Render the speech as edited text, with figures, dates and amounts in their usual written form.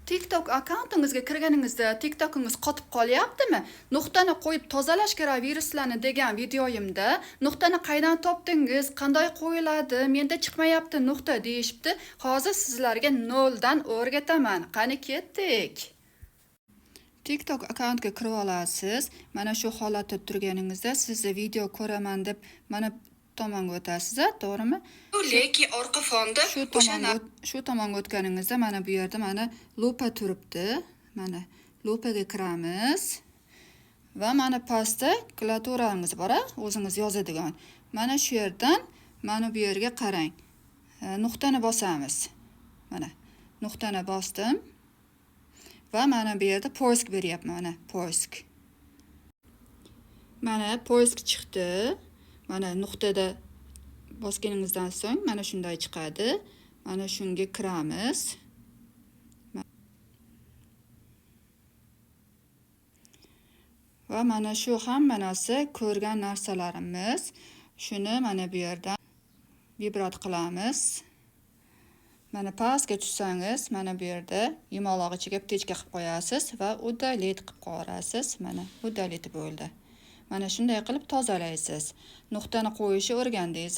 TikTok akkauntingizga kirganingizda TikTokingiz qotib qolyaptimi? Nuqtani qo'yib tozalash kerak viruslarni degan videoyimda nuqtani qaydan topdingiz, qanday qo'yiladi, menda chiqmayapti nuqta deyishibdi. Hozir sizlarga noldan o'rgataman. Qani ketdik. TikTok akkauntga kirib olasiz. Mana shu holatda turganingizda sizni video ko'raman deb mana tomonga o'tasiz, to'g'rimi? Lekin orqa fonda Shu o'sha tomonga o'tganingizda mana bu yerda mana lupa turibdi. Mana lupaga kiramiz. Va mana pastda klaviaturamiz bor, o'zingiz yozadigan. Mana shu yerdan mana bu yerga qarang. Nuqtani bosamiz. Mana nuqtani bosdim. Va mana bu yerda поиск beryapman, mana поиск. Mana поиск chiqdi. Mana nuqtada bosganingizdan so'ng mana shunday chiqadi. Mana shunga kiramiz. Va mana shu hamma narsa ko'rgan narsalarimiz. Shuni mana bu yerdan выбрать qilamiz. Mana pastga tushsangiz, mana bu yerda yumaloq ichiga птичка qilib qo'yasiz va удалить qilib qo'yasiz. Mana удалить bo'ldi. Mana shunday qilib tozalaysiz. Nuqtani qo'yishni o'rgandingiz.